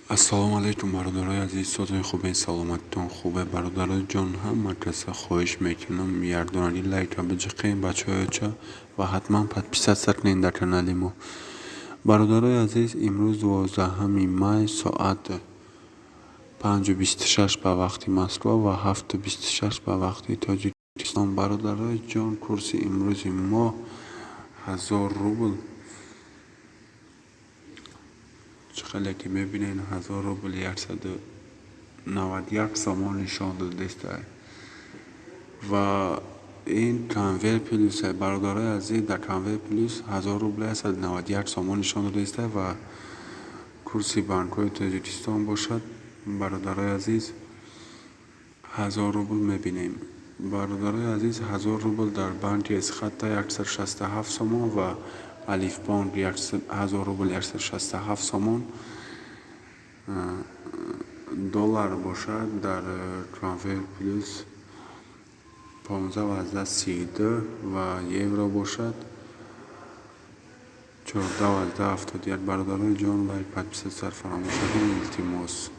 Ассалому алайкум, бародарои азиз, созои хубе, саломатитон хубе, бародарои ҷон. Ҳама каса хоҳиш мекунам, якдонаги лайка биҷиқем, бачаҳояча, ва ҳатман подписаться кунед дар канали мо. Бародарои азиз, имрӯз 12 май, соат 5:26 ба вақти Москва ва 7:26 ба вақти Тоҷикистон. Бародарои ҷон, курси имрӯзи мо 1000 рубл. Чӣ хеле ки мебинед, 1000 рубл 191 сомон нишон додааст ва ин Конверт Плюс. Бародарои азиз, дар Конверт Плюс 1000 рубл 191 сомон нишон додааст ва курси банкҳои Тоҷикистон бошад, бародарои азиз, 1000 рубл мебинем. Бародарои азиз, 1000 рубл дар банки Эсхата 167 сомон ва Алифбонк 1000 рубл 167 сомон. Доллар бошад, дар Конверт Плюс 15,32 ва евро бошад 14,71. Бародарои ҷон, лайк, подписаться фаромӯш накунед, илтимос.